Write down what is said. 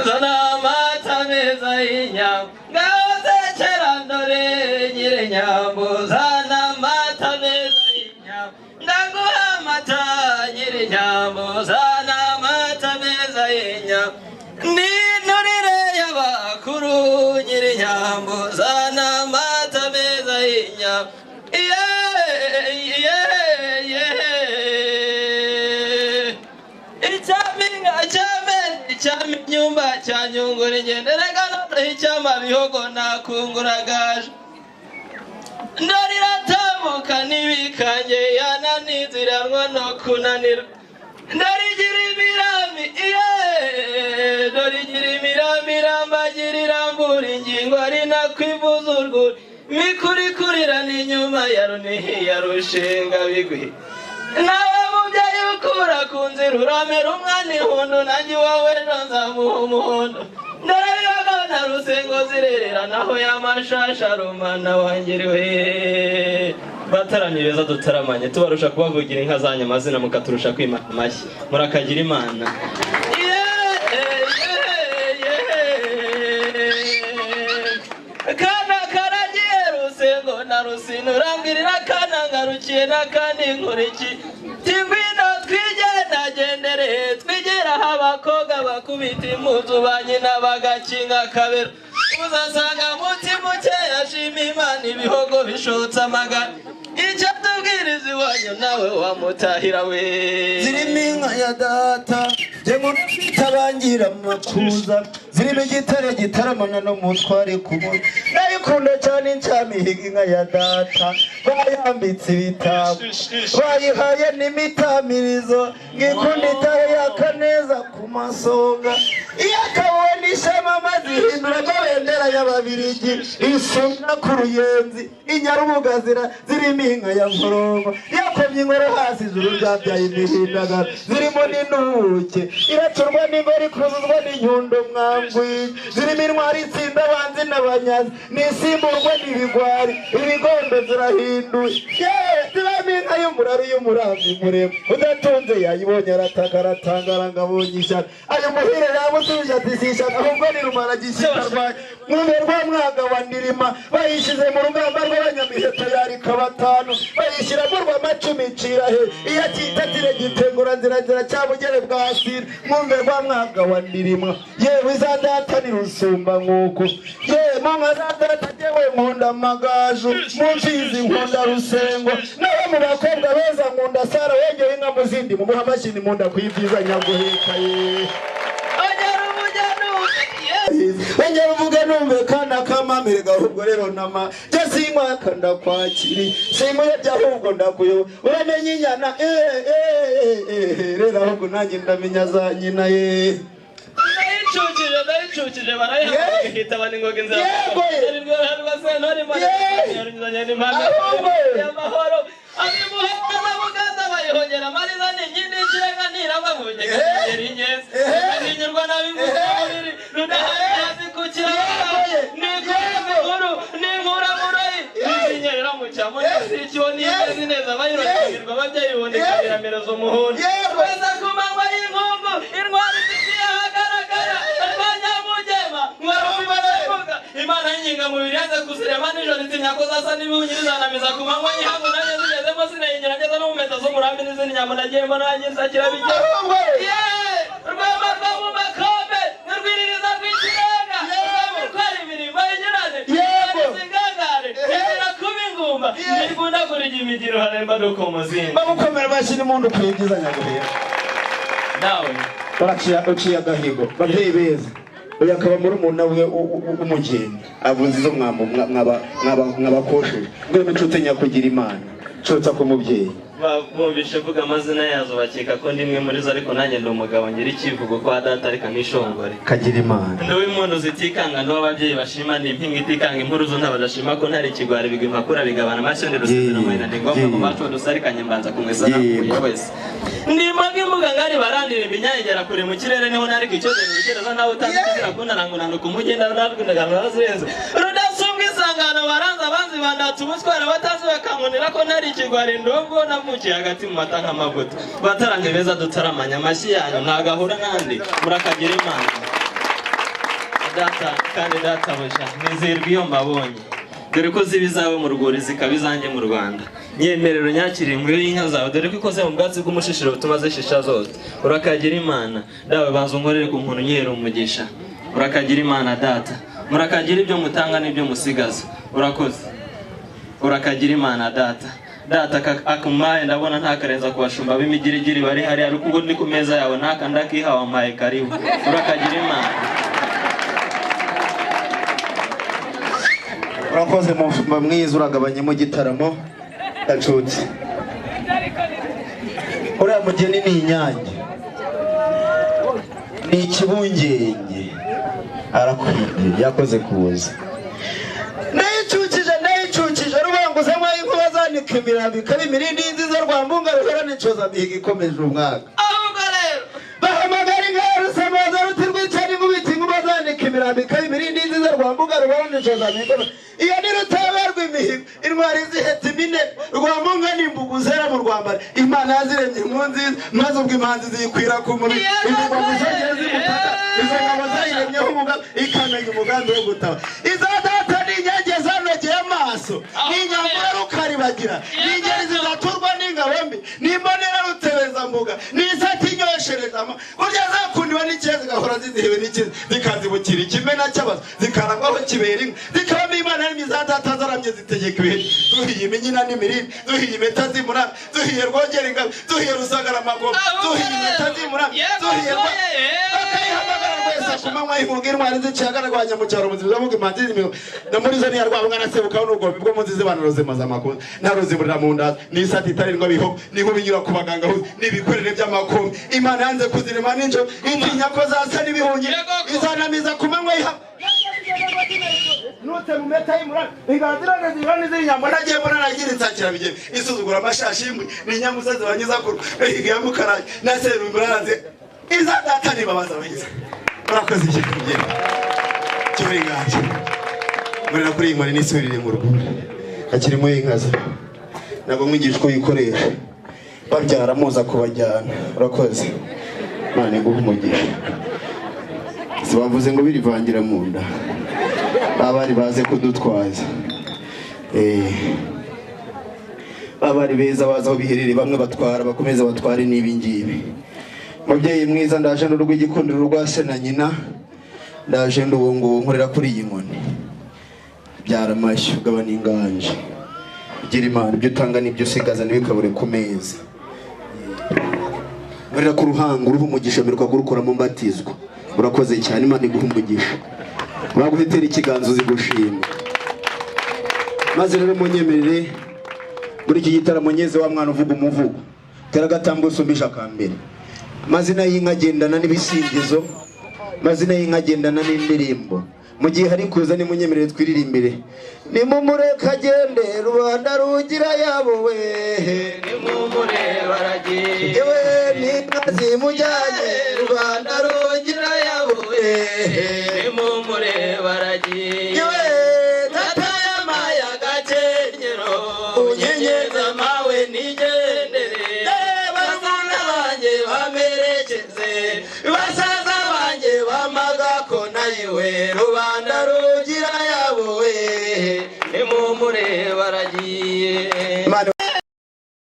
Zana amata meza y'inyambo, ngaho zekera ndore nyirinyambo. Zana amata meza y'inyambo, ndaguha amata nyirinyambo. Zana amata meza y'inyambo, ninurire y'abakuru nyirinyambo. Zana amata meza y'inyambo. Ye. Icyampinga cyame, icyama inyumba cyanyungura ingenderega, noneho icyama bihogo nakunguragaje. Ndori iratambuka n'ibikange yananiziranwa no kunanirwa. Ndori igira imirami iye, dore igira imirami irambagira irambura ingingo ari nakwivuza urwuri mikurikurira n'inyuma ya runihi ya rushinga bigwi. Nawe mubyeyi ukura ku nzira uramera umwana ihundu, nanjye iwawe ejo nzamuha umuhondo. Ndarabibaga na rusengo zirerera naho y'amashasha rumana wangiriwe. Bataramye beza dutaramanye, tubarusha kubavugira inka zanyu amazina, mukaturusha kwima amashyi. Murakagira Imana. Kana karagiye rusengo na rusino urambwirira kana ngarukiye n'akandi nkuriki tingwino twigendagendere twigera aho abakobwa bakubita impuzu ba nyina bagakinga akabero. Uzasanga mutima ukeye ashima Imana ibihogo bishotse amagana. Icyo tubwiriza iwanyu nawe wamutahira we. Zirimo inka ya data jye itabangira amakuza, zirimo igitare gitaramana n'umutware ku mutwe. Ndayikunda cyane incamihiga inka ya data, bayambitse ibitabo bayihaye n'imitamirizo, ngikunda itahe yaka neza ku masonga. Iyo akabona ishema maze ihindura amabendera y'Ababirigi, isumwa ku ruyenzi inyarubuga zirimo inka ya Nkoronko. Yakomye inkoro hasi ijuru ryabyaye imihindagano, zirimo n'intuke iracurwa n'ingoro ikuzuzwa n'inyundo mwangwi. Zirimo intwari itsinda abanzi n'abanyazi, nisimburwa n'ibigwari ibigondo zirahinduye. Yewe zirimo inka y'umurari y'umurambi muremure, udatunze yayibonye arataka aratangara ngo abonye ishyano. Ayo muhire yamusubije ati si ishyano ahubwo ni rumara gishyika rwaye mwumve rwa mwaga wa Ndirima. Bayishyize mu rugamba rw'abanyamiheto yarika batanu, bayishyiramo rw'amacumi icira he iyo akitatire gitengura nzira nzira cyabugere bwa sira. Mwumve rwa mwaga wa Ndirima, yewe iza data ni rusumba nkuko yewe mu nka za data yewe nkunda amagaju, mu mfizi nkunda rusengo, naho mu bakobwa beza nkunda Sara wengeye inka mu zindi. Mumuha amashyi munda kwibyiza nyaguheka ye. Ongera umugenuke ye. Wengera uvuge numve kana kamamire gahubwo rero nama jye sinkwaka ndakwakiri sinkuyobya ahubwo ndakuyoba uramenye inyana rero ahubwo nanjye ndamenya za nyina ye. Ndayicukije ndayicukije barayihamagara ikitaba n'ingoga inzira. Yego ye. Rwa sentore Ye. yarunyuzanye n'impanga Ahubwo ye. y'amahoro abimuheza buganda bayihongera amariza ni inkindi y'ikirenga ntirabavunye kagera ingezi ntinyurwa n'abimbuga mubiri rudahaye hasi ku kiraro Yego ye. n'inkuru n'inkuramuroyi n'izinyerera mu cyamo n'izikiwo n'imeze neza bayirokerwa ababyeyi buboneka biramereza umuhondo. Yego. Weza ku manywa y'inkungu intwari zikwiye ahagaragara rwanyamugema mwarumva Imana y'inkingamubiri yanze kuzirema nijoro itinya ko zasa n'ibihunyiri zanamiza ku manywa y'ihangu nanjye zigezemo sinayinyura ngeze no mu mpeta z'umurambi n'izindi nyambo nagiye mbona nanjye nsakira bijya. Ahubwo ye. Yeee! Rwema rwo mu makombe n'urwiririza rw'ikirenga rwamikora imirimo inyuranye Yego. ingangare izira kuba ingumba ntirwundagurira imigiro haremba nuko umuzinga. Bamukomera amashyi n'umuntu kwibyiza nyaguheka. Nawe Uraciye uciye agahigo babyeyi beza. Uyu akaba muri umuntu we w'umugeni avuze izo mwabakosheje ngwino nshuti nyakugira Imana nshutsa ku mubyeyi. Bumvishe mvuga amazina yazo bakeka ko ndi imwe muri zo, ariko nanjye ndi umugabo ngira icyivugo kwa data reka nishongore. Kagira Imana. Ndi uw'impundu zitikanga, ndi uw'ababyeyi bashima, ndi impinga itikanga impuruzo ntabadashima ko ntari ikigwari bigwi impakura bigabana amashyo ndi rusizero muhira ndi ngombwa mu bacu dusarikanye mbanza kumwesa nakuye wese. Ndi imboga imbuga ngari barandirimba inyanya kure mu kirere niho nariko icyogero urugereza nawe utanze kizira kunarangurana ku mugenda narwindagana narazirenze rudasumbwa isangano baranza abanzi bandatse ubutwara batazi bakankonera ko ntari ikigwari ndobwo navukiye hagati mu mata nk'amavuta. Bataramye beza dutaramanye amashyi yanyu ntagahura n'andi murakagira Imana. Data kandi databuja, nizerwa iyo mbabonye, dore ko ziba izawe mu rwuri zikaba izanjye mu Rwanda. Nyemerero nyakire inkuru y'inka zawe, dore ko ikoze mu bwatsi bw'umushishiro butuma zishisha zose. Urakagira Imana dawe, banza unkorere ku nkono unyihera umugisha. Urakagira Imana data, murakagira ibyo mutanga n'ibyo musigaza. Urakoze. Urakagira Imana data. Data akumaye ndabona ntakarenza ku bashumba b'imigirigiri bari hariya, ariko ubwo ndi ku meza yawe ntaka ndakihawe wampaye karibu. Urakagira Imana. Urakoze mushumba mwiza, uragabanyemo igitaramo gacutse. Uriya mugeni ni inyange, ni ikibungenge, arakwiye, yakoze kuza. Ndayicukije ndayicukije rubanguza mwayi inkuba zanika imirambi ikaba imirindi y'inziza rwambunga ruhorana inshoza mihigo ikomeje umwaka. Ahubwo rero Bahamagara inka ya Rusamaza ruti rwicara inkubita inkuba zanika imirambi ikaba imirindi y'inziza rwambuga ruhorana inshoza mihigo. Iyo ni rutaberwa imihigo intwari ziheta imine rwambunga n'imbugu zera mu rwambara. Imana yaziremye inkuru nziza maze ubwo imanzi ziyikwira ku mubiri imbuga zizongera zimutaka. Izo ngabo zayiremyeho umugambi ikamenya umugambi wo gutaba. Iza data ni inyange zanogeye amaso, ni inyambura rukaribagira, ni ingeri zidaturwa n'ingabo mbi, ni imbonera rutebezambuga, ni isati inyoshereza ama burya zakundiwe n'ikiya zigahora zizihiwe n'ikiza, zikazibukira ikimena cy'abazo, zikarangwaho kibera inka, zikabamo Imana yaremye. Iza data zaramye zitegeka ibihe. Duhiye iminyina n'imirindi, duhiye impeta z'imurami, duhiye rwogera ingabo, duhiye rusagaramagoma, duhiye impeta z'imurami, duhiye bakayihamagara rwese ku manywa y'inkunga intwari ziciye rwanya mu cyaro muziza muga imanzi z'imihigo. Na muri zo ntiyarwabwa na sebukaho n'ubwombi bwo mu nzizi bana ruzimaza amakuru naruziburira mu ndaza n'isati itarindwa bihogo n'inkuba inyura ku baganga huze n'ibikorere by'amakombe. Imana yanze kuzirema nijoro itinya ko zasa n'ibihungi izanamiza ku manywa y'iha nutse mu meta y'imurani inganzira zibura n'iz'inyambo nagiye mbona nagira insakira bigeme isuzugura amashashi y'ingwe n'inyamusozi banyuza ku higa ya Mukarage na Serumuraze. Iza data nibabaza abagize. Murakoze cyane mugeni cyori inganje murira kuri iyi nkoni n'isubirire mu rwuri hakirimo inkaza ntabwo mwigisha uko yikoresha babyara muza kubajyana. Urakoze, Imana iguhe umugisha. Si bavuze ngo birivangira mu nda, babari baze kudutwaza. Babari beza baza aho biherereye, bamwe batwara bakomeza batware n'ibi ngibi. Mubyeyi mwiza, ndaje n'urw'igikundiro rwa se na nyina, ndaje nduwo nguwo nkorera kuri iyi nkoni. Byara amashyi ugabana inganje, ugira Imana ibyo utanga n'ibyo usigaza ntibikabure ku meza. Nkorera ku ruhango uruha umugisha mperuka kurukoramo mbatizwa. Urakoze cyane, Imana iguha umugisha. Baguhetera ikiganza uzigushima. Maze rero munyemerere muri iki gitaramo nyeze wa mwana uvuga umuvugo tera agatambwe usumbisha akambere. Amazina y'inka agendana n'ibisingizo, amazina y'inka agendana n'indirimbo. Mu gihe hari kuza nimunyemerere twiririmbire. Nimumureke agende rubanda rugira yabo we, nimumurebe aragiye, yewe n'inka zimujyanye rubanda rugira yabo we,